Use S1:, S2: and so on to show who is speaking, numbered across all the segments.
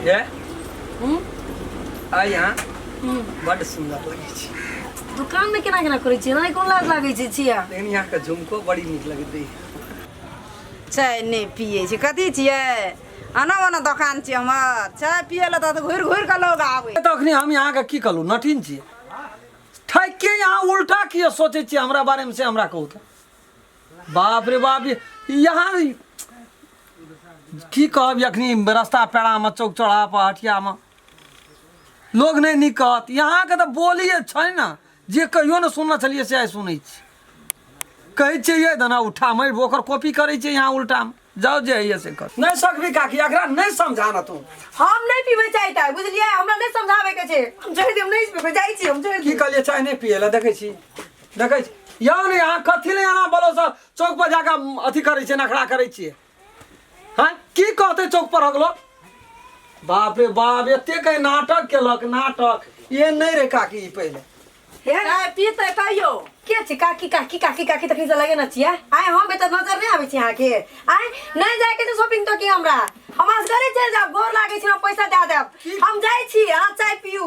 S1: ये आइ यहाँ बड्ड सुन्दर लगै छै।
S2: दुकान में केना केना करै छियै? नहि कोन लाज लागै छै छिया?
S1: लेकिन यहाँके झुमको बड़ी नीक लगैत रहै।
S3: चाय नहि पियै छी। कथी छियै? आना ओना दोकान छियै हमर। चाय पियै लए तऽ घुरि घुरि कऽ लोग आबै।
S1: तऽ अखनी हम यहाँके की कहलहुँ, नटिन छियै ठकि के यहाँ उल्टा किए सोचै छियै हमरा बारेमे, से हमरा कहू तऽ। बाप रे बाप, यहाँ की कहब, अखनी रास्ता पेड़ामे चौक चौराहा पर हटियामे लोग नहि नीक कहत। यहाँके तऽ बोलिए छै ने जे कहियो ने सुनने छलियै से आइ सुनै छी। कहै छियै ये दाना उठा मारि, ओकर कॉपी करै छियै यहाँ उल्टामे। जाउ जे होइए से कर। नहि सकबी काकी, एकरा नहि समझा ना तू।
S2: हम नहि पीबै चाय ताय, बुझलियै? हमरा नहि समझाबै के छै, हम छोड़ि देब, नहि पीबै, जाइ छी हम, छोड़ि
S1: की
S2: देब।
S1: कहलियै? चाय नहि पियै लए? देखै छी, देखै छी यौ ने यहाँ कथी लए एना बोलो सब चौक पर जाकऽ अथी करै छियै, नखरा करै छियै। हँ, की कहतै चौक पर अगलो? बाप रे बाप, एते कहीं नाटक केलक नाटक। एहन नहि रे काकी ई पहिले।
S2: हे
S3: चाय पीतै तैयो
S2: के छै काकी काकी काकी काकी? तखनी से लगे ना छियै आइ हम एतऽ नजर नहि आबै छै अहाँके। आइ नहि जायके छै शॉपिंग तो की हमरा हमरा घरे चलि जाउ, गोर लागै छै, हम पैसा दए देब, हम जाइ छी, अहाँ चाय पीउ।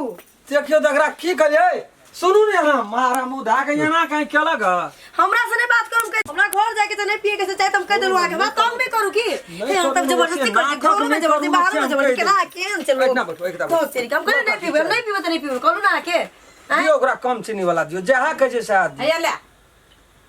S1: देखियौ तऽ एकरा की कहलियै। सुनू ने, अहाँ मारा मुँह धए कऽ एना कहीं केलक हँ?
S2: हमरा से नहि बात करू, हमरा घर जायके छै, नहि पिए के छै चाय तऽ हम कहि देलहुँ अहाँके, हमरा तंग नहि करू की।
S1: नहि
S2: हे, हम तब
S1: करू,
S2: जबरदस्ती करै छी,
S1: नाटक
S2: घरोमे
S1: नहि
S2: जबरदस्ती,
S1: करू,
S2: बाहरोमे
S1: से हम
S2: जबरदस्ती,
S1: कहि
S2: केना
S1: देब।
S2: केहन छै लोक?
S1: एहिठिना बैठू, एहिठिना
S2: तो
S1: बैठू।
S2: तेरी हम कहियो नहि पीबै, हम नहि पीबै तऽ नहि पीबै, कहलहुँ ने अहाँके। आँय?
S1: दियौ ओकरा कम चीनी वाला दियौ, जएह कहै छै सएह दियौ।
S3: हैया ले।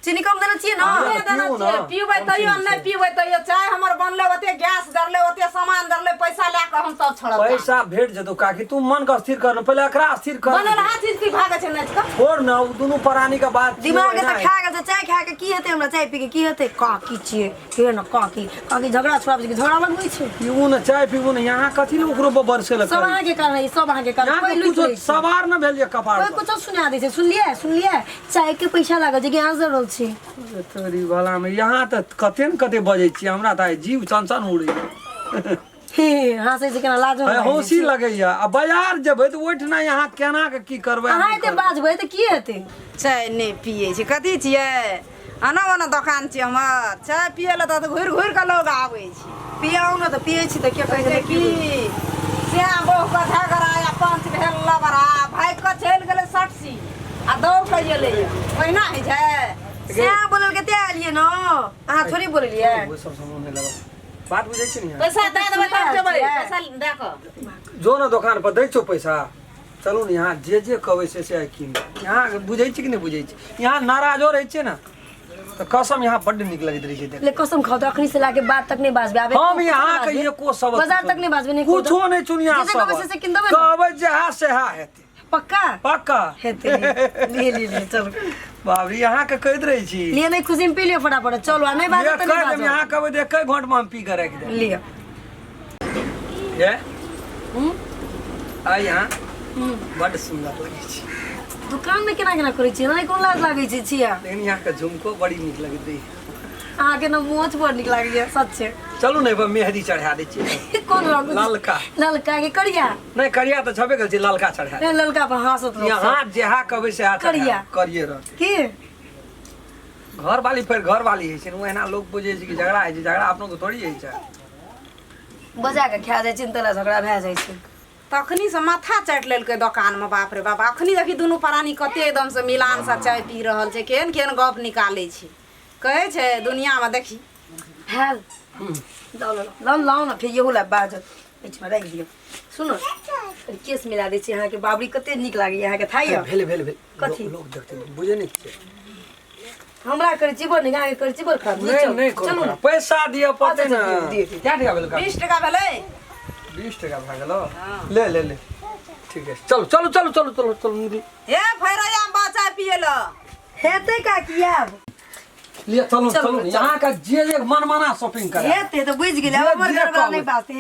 S2: चीनी कम देने छियै ने?
S1: हँ,
S3: देना
S1: पियू
S3: छियै,
S1: ने।
S3: पीबै तैयो, नहि पीबै तैयो। चाय हमर बनलै, ओते गैस जरलै, ओते सामान जरलै, पैसा लए कऽ हम सब छोड़ब।
S1: पैसा भेट जेतौ काकी, तू मन के स्थिर कर ने, पहिले एकरा स्थिर कर।
S3: बनल हा चीज की भागै छै नाचि कऽ?
S1: छोड़ ने, ओ दुनू प्राणी के बात छियै,
S2: दिमाग तऽ
S1: ओहिना
S2: खा गेल छै। चाय खा के की हेतै? हमरा चाय पी के की हेतै? काकी छियै हे ने, काकी काकी झगड़ा छोड़ाबै छै, झगड़ा लगबै छै।
S1: पीबू ने चाय, पीबू ने। यहाँ कथी ले ओकरो पर बरसे लग
S2: सब अहाँके कारण है, सब अहाँके कारण।
S1: यहाँ
S2: कोई
S1: के
S2: लुटि
S1: कुछो
S2: लै छै।
S1: सवार न भेल ये कपार
S2: कोई
S1: पर।
S2: कुछो सुना दै छै। सुनलियै, सुनलियै? चाय के पैसा लागल छै कि अहाँ जरल छी?
S1: अरे तोरी भला में, यहाँ तऽ कते ने कते बजै छी, हमरा तऽ आइ जीव चन चन उड़ैया।
S2: हे, हँसै छै केना, लाजो
S1: है,
S2: नहि लागै
S1: हौसी
S2: छै।
S1: लगैया। आ बाजार जेबै तऽ ओहिठिना यहाँ केना के की करबै?
S2: अहाँ
S1: नहि
S2: एते
S1: करबै।
S2: बाजबै तऽ की हेतै?
S3: चाय नहि पियै छी। कथी छियै? आना ओना दोकान छियै हमर। चाय पियै लए तऽ घुरि घुरि कऽ लोग आबै छै।
S2: पियाउ ने तऽ, पियै छी तऽ के कहै छै
S3: कहै
S2: नहि
S3: छै की
S2: पीबै?
S3: श्याम बहुके झगड़ा आ पंच भेल लबड़ा, भागि कऽ चलि गेलै सटसी आ दौड़ कऽ एलैए। ओहिना होइ छै?
S2: सएह बोलल के ते एलियै ने, अहाँ थोड़ी बोललियै।
S1: ओहि सब सामान नहि लेबै, बात बुझै छी ने?
S3: पैसा दए देबै तब जेबै, पैसा दए कऽ
S1: जो ने दोकान पर, दै छौ पैसा। चलू ने, यहाँ जे जे कहबै से से आइ कीन लेब। यहाँ बुझै छी कि नहि बुझै छी? यहाँ नाराजो रहै छियै ने तऽ कसम यहाँ बड्ड नीक लगैत रहै छै देख।
S2: ले कसम खाउ तऽ अखनी से लाके बात तक नहि बाजबै आबे।
S1: हम यहाँ के एको शब्द
S2: बाजार तक नहि बाजबै, नहि
S1: कुछो नहि चुनिया।
S2: जे जे कहबै से से कीन देबै ने?
S1: कहबै जएह सएह हेतै।
S2: पक्का?
S1: पक्का।
S2: हेतै, लिए लिए लिए, चलू।
S1: बाबरी अहाँके कहैत रहै छी।
S2: लिए नहि, खुशी में पी लियौ फटाफट, चलू। आ नहि बाजब तऽ
S1: कहि
S2: नहि
S1: देब,
S2: बाजब।
S1: यहाँ कहबै तऽ एके घंटमे हम पी कऽ राखि देब।
S2: लिअ।
S1: ये आइ यहाँ बड्ड सुन्दर लगै छै।
S2: दुकान में केना केना करै छियै? नहि कोन लाज लागै छै छिया?
S1: लेकिन यहाँके झुमको बड़ी नीक लगैत रहै।
S2: अहाँके ने मोछ बड़ नीक लागैया, सच छै।
S1: चलू ने, एहिपर मेहदी चढ़ा दै छियै।
S2: कोन रंग?
S1: ललका।
S2: ललका के करिया?
S1: नहि, करिया तऽ छबे करै छै, ललका चढ़ा
S2: नहि, ललका पर हँसत लोक सब।
S1: यहाँ जेहा कहबै सेहा चढ़ा
S2: करिया।
S1: देब, करिये रहतै।
S2: की
S1: घरवाली फेर घरवाली होइ छै ने, ओहिना लोक बुझै छै कि झगड़ा होइ छै। झगड़ा अपनो के थोड़ी होइ छै।
S2: बजा के खा जाइ छै ने, तोरा झगड़ा भए जाइ छै।
S3: तखनी से माथा चाटि लेलकै दोकानमे। बाप रे बाप, अखनी देखी दुनू प्राणी कते एकदम से मिलान से चाय पी रहल छै, केहन केहन गप निकालै छै, कहै छै दुनियामे देखी।
S2: हैल लाउ लाउ लाउ लाउ ने, फेर इहो लए बाजत। एहिठमा राखि दियौ। सुनू, केस मिला दै छी अहाँके, बाबरी कते नीक लागैया अहाँके, थाह यऽ?
S1: भेल भेल भेल।
S2: कथी?
S1: लोक देखतै, बुझै नहि छियै।
S2: हमरा करै छी बड़ नीक, अहाँके करै छी बड़ खराब।
S1: नहि नहि
S2: चलू
S1: करू
S2: ने।
S1: पैसा दिअ पड़तै ने।
S2: अच्छा, दियौ, दियौ, दियौ।
S1: कए टका भेल?
S3: 20 टका भेलै।
S1: 20 टका भए गेलो। ले ले ले, ठीक है, चलू चलू चलू चलू चलू चलू, निकलू।
S3: हे भैरैया बा चाय पियै लए।
S2: हेतै काकी आब।
S1: लिए चलू।
S2: चलू,
S1: चलू,
S2: चलू।
S1: यहाँ का जे जे मनमाना शॉपिंग करे
S2: हेतै तऽ बुझि गेलै, आब हमर
S1: जे
S2: घरवाला नहि
S1: कहबै।
S2: बाजतै।